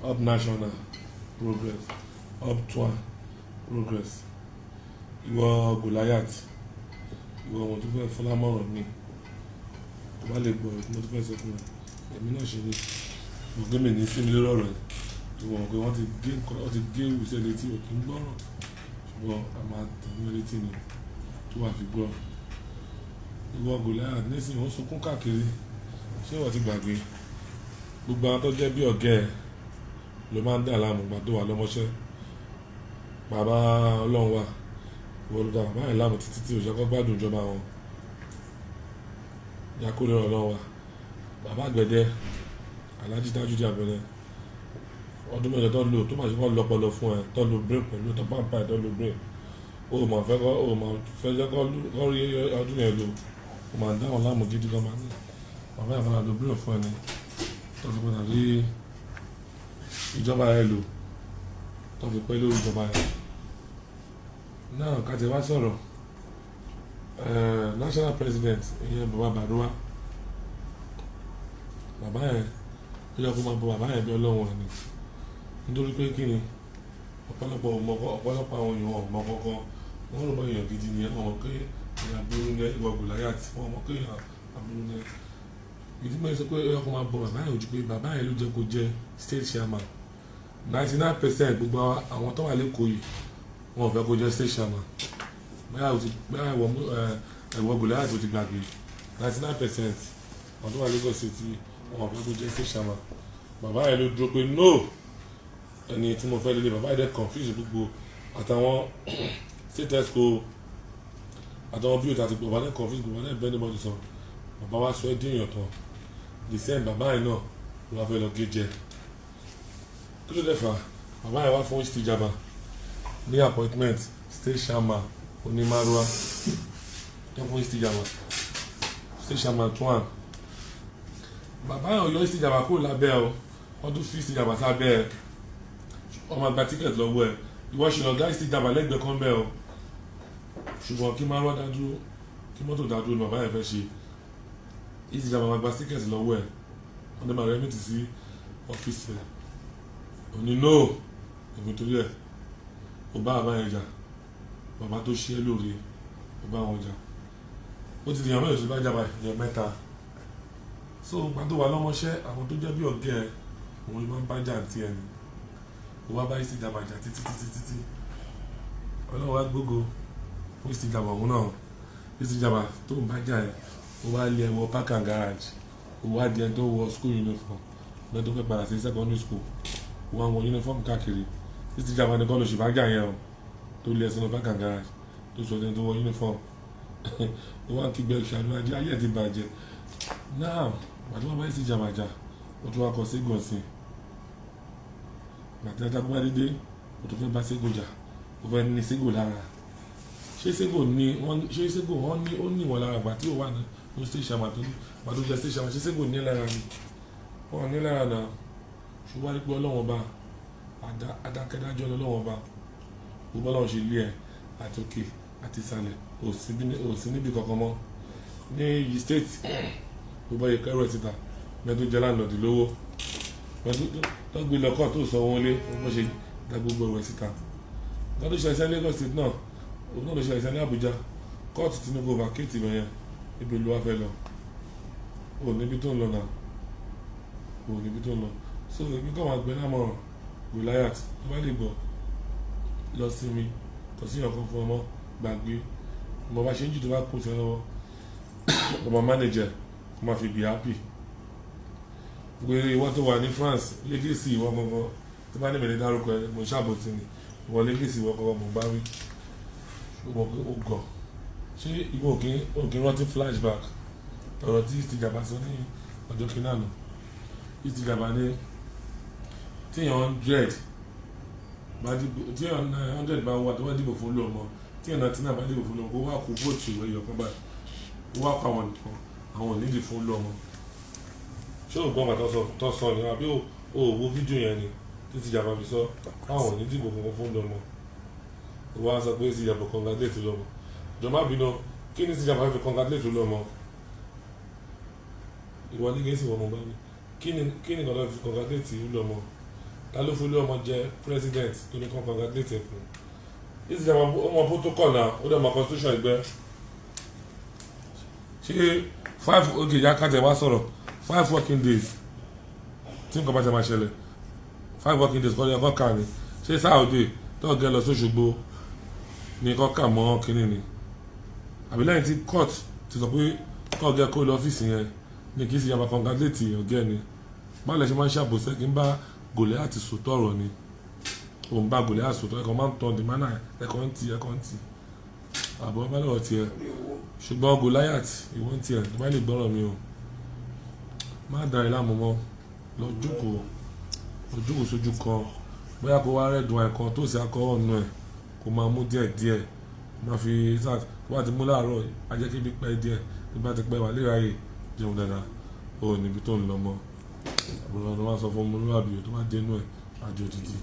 Up national progress, up twan progress. Ìwọ Goliath, ìwọ wọn tó fẹ́ fọlámọ̀ràn mi, tó bá lè gbọ́ mo tó fẹ́ sọ fún ẹ, èmi náà ṣe ni mo gbé mi ní sí mi lórí ọ̀rọ̀ ẹ̀. Ìwọ mọ̀ pé wọ́n ti gé nǹkan, wọ́n ti gé ìwúsẹ̀ létí, ò kí ń gbọ́ràn, ṣùgbọ́n a máa tẹ̀wé létí ni tó wà fi gbọ́. Ìwọ Goliath nísìnyí ó ń sunkún káàkiri, ṣé ìwọ ti gbàgbé? Gbogbo àwọn tó jẹ́ bí ọ̀gá ẹ̀ ló máa ń dà láàmú ìgbà tó wà lọ́mọṣẹ́. Bàbá Ọlọ́run wà, ìwọ ló dá bàbá yẹn láàmú títí tí òṣìṣẹ́ kọ́ gbádùn ìjọba wọn. Yakure Ọlọ́run wà, bàbá àgbẹ̀dẹ, Alhaji Tajudeen Àgbẹ̀dẹ, ọdún mẹ́jọ tó lò tó máa ṣe kọ́ lọ́pọlọ fún ẹ, tó lo brain pẹ̀lú tó pàmpá ẹ tó lo brain. O ò máa fẹ́ kọ́, o ò máa fẹ́ jẹ́ kọ́ rí ọdún yẹn lò, o máa dá wọn láàmú gidi gan máa ní. Bàbá yẹn padà lo brain fún ẹ ni, tó fi padà rí ìjọba yẹn lò, tó fi pẹ́ lórí ìjọba yẹn. Náà ká ti wá sọ̀rọ̀, national president ìyẹn bàbá Baruwa, bàbá yẹn, ó yẹ kó máa bọ bàbá yẹn bí Ọlọ́run ẹ̀ ni. Nítorí pé kí ni ọ̀pọ̀lọpọ̀ ò mọ̀ kọ́, ọ̀pọ̀lọpọ̀ àwọn èèyàn ò mọ̀ kankan. Wọ́n rò bá èèyàn gidi ni ẹ, wọ́n mọ̀ pé èèyàn aburú ni ẹ, ìwọ Goliath, wọ́n mọ̀ pé èèyàn aburú ni ẹ. Ìdí mẹ́rin sọ pé ó yẹ kó máa bọ bàbá yẹn ojú pé bàbá yẹn ló jẹ́ kó jẹ́ state chairman. 99% gbogbo àwọn tó wà lẹ́kọ̀ọ́ yìí wọn ò fẹ́ kó jẹ́ state chairman. Bóyá o ti, bóyá ìwọ mú, ìwọ Goliath o ti gbàgbé. 99% àwọn tó wà Lagos State yìí wọn ò fẹ́ kó jẹ́ state chairman. Bàbá yẹn ló dúró pé no, ẹni tí mo fẹ́ lélẹ̀. Bàbá yẹn dẹ̀ confuse gbogbo àtàwọn state exco àtàwọn bíi àti bàbá dẹ̀ confuse gbogbo, bàbá dẹ̀ bẹ́ẹ̀ anybody sọ. Bàbá wa sọ ẹ́ dín èèyàn tán. The same bàbá yẹn náà ló wá fẹ́ lọ gé jẹ. Kí ló dé fà? Bàbá yẹn wá fún Istijaba ní appointment state chairman onímàrúwá tó fún Istijaba state chairman twan. Bàbá yẹn ò yọ Istijaba kúrò lábẹ́ o, wọ́n tún fi Istijaba sábẹ́ ẹ̀, wọ́n máa gba ticket lọ́wọ́ ẹ̀. Ìwọ ṣì lọ gá Istijaba lẹ́gbẹ̀ẹ́ kan bẹ́ẹ̀ o, ṣùgbọ́n kí márúwá dá dúró, kí mọ́tò dá dúró ni bàbá yẹn fẹ́ ṣe. Istijaba máa gba ticket lọ́wọ́ ẹ̀, wọ́n dẹ̀ máa remit sí ọ́fíìsì ẹ̀. Òní no, èmi torí ẹ̀ ò bá bàbá yẹn jà, bàbá tó ṣe é lóore ò bá wọn jà. Ó ti di èèyàn mẹ́rin tó bá jà báyìí, èèyàn mẹ́ta. So ìgbà tó wà lọ́mọṣẹ́, àwọn tó jẹ́ bí ọ̀gá ẹ̀ òun ló máa ń bá jà àti ẹni. Ó wá bá Istijaba jà títí títí títí. Ọlọ́run wá gbógo fún Istijaba òun náà. Istijaba tó ń bá jà ẹ̀, ó wá lé ẹ wọ park and garage, ó wá di ẹni tó wọ school uniform, ẹni tó fẹ́ padà sí secondary school, ó wá wọ uniform káàkiri. Istijaba nìkan ló ṣì bá jà yẹn o, tó lé ẹ sínú park and garage, tó sọ ẹni tó wọ uniform. Ó wá ń kígbe ìṣàánú ajé, ayé ẹ̀ ti bàjẹ́. Now, ìgbà tí wọ́n bá Istijaba jà, ó tún wá kọ Ségun sí i. Ìgbà tí Ajagungbadé dé, ó tún fẹ́ bá Ségun jà, ó fẹ́ ní Ségun lára. Ṣé Ségun ní wọ́n, ṣé Ségun wọ́n ní, ó ní ìwọ̀n lára ìgbà tí ó wà ní state chairman tó ní, ìgbà tó jẹ́ state chairman, ṣé Ségun ní lára ni? Wọ́n ní lára náà. Ṣùgbọ́n wá rí pé Ọlọ́run ọba, adákẹ́dájọ́ lọ́lọ́run ọba, gbogbo Ọlọ́run ṣe lé ẹ àti òkè àti ìsàlẹ̀, ò sí níbi kankan mọ́. Ní yìí state, gbogbo ayé kẹrù ẹ̀ síta, bẹ́ẹ̀ tó jẹ́ landlord lówó, bẹ́ẹ̀ tó gbé lọ kọ́ tó sọ wọn lé, bó ṣe dá gbogbo ẹ̀ síta. Nǹkan tó ṣẹlẹ̀ sí Lagos State náà, òun náà ló ṣẹlẹ̀ sí Abuja. Kóòtù Tinubu vacate ibẹ̀ yẹn, ibi ló wá fẹ́ lọ. Ò níbi tó ń lọ náà, ò níbi tó ń lọ. So èmi kàn máa gbé lámọ̀ràn Goliath, tó bá lè gbọ́, lọ sinmi, kò sí ìyàn kan fún ọmọ, gbàgbé. Mo bá ṣe ń jù tó bá kù sí ẹ lọ́wọ́, ọmọ manager kó máa fi be happy. Gbogbo ìwọ tó wà ní France, legacy ìwọ gangan, tó bá ní ìbẹ̀rẹ̀ dárúkọ ẹ, mo ṣàbòsí ni. Ìwọ legacy ìwọ gangan mo bá wí. Ṣùgbọ́n ó gọ̀. Ṣé ìwọ ò kí ń rántí flashback ọ̀rọ̀ tí Istijaba sọ ní ọjọ́ kìíní àná? Istijaba ní tí èèyàn 100 bá dìbò, tí èèyàn 100 bá wà tó bá dìbò fún Olúọmọ, tí èèyàn 99 bá dìbò fún Olúọmọ, kó wá kó vote ẹyọ kan báyìí, ó wá kó àwọn nìkan, àwọn ò nídìí fún Olúọmọ. Ṣé o gbọ́ nǹkan tó sọ ni àbí o wo fídíò yẹn ni tí Istijaba fi sọ káwọn ò ní dìbò kankan fún Olúọmọ? Ó wá sọ pé Istijaba congratulate Olúọmọ. Jọ̀ọ́ má bínú, kí ni Istijaba fi congratulate Olúọmọ? Ìwọ ní Gẹ̀ẹ́sì wọ́n mo bá wí. Kí ni nǹkan tó fi congratulate Olúọmọ? Ta ló fún Olúọmọ jẹ president tó ní kàn congratulate ẹ̀ fún? Ìsì ọmọ protocol náà, ó dẹ̀ mọ constitution ẹgbẹ́. Ṣé 5, okay, yá kájẹ wá sọ̀rọ̀ 5 working days tí nǹkan bá ṣe máa ṣẹlẹ̀, 5 working days kọ́ ni ẹ̀kọ́ kà ní. Ṣé Saturday tó gẹ́ lọ sóṣogbo ní kọ́ kà mọ́ kínní ni, àbí lẹ́yìn tí court ti sọ pé kọ́ gẹ́ kó lọ ọ́fíìsì yẹn ní kí sì yàrá congratulate ọ̀gẹ́ ni? Báwo lẹ ṣe máa ń ṣàbòsẹ́ kí n bá Gòláyátì sòótọ́ ọ̀rọ̀ ni? Òun bá Gòláyátì sòótọ́, ẹ̀kọ́ máa ń tan dìmánà, ẹ̀kọ́ ń ti, ẹ̀kọ́ ń ti àbọ̀ bá lọ́wọ́ tiẹ̀. Ṣùgbọ́n Gòláyátì, ìwọ́n tiẹ̀ tó bá lè gbọ́rọ̀ mi o, má da ẹ láàmú mọ́. Lọ jókòó, lọ jókòó sójú kan. Bóyá kó wá red wine kan tó sì alcohol nù ẹ̀, kó máa mú díẹ̀ díẹ̀, kó máa fi sáà tó bá ti mú láàárọ̀, á jẹ́ kí ibi pẹ́ díẹ̀. Bí bá ti pẹ́, wà lè ráyè jẹun dáadáa. Ó níbi tó ń lọ mọ́. Àbúrò ọ̀nà máa sọ fún ọmọlúwàbí tó bá dénú ẹ̀ àjò títì.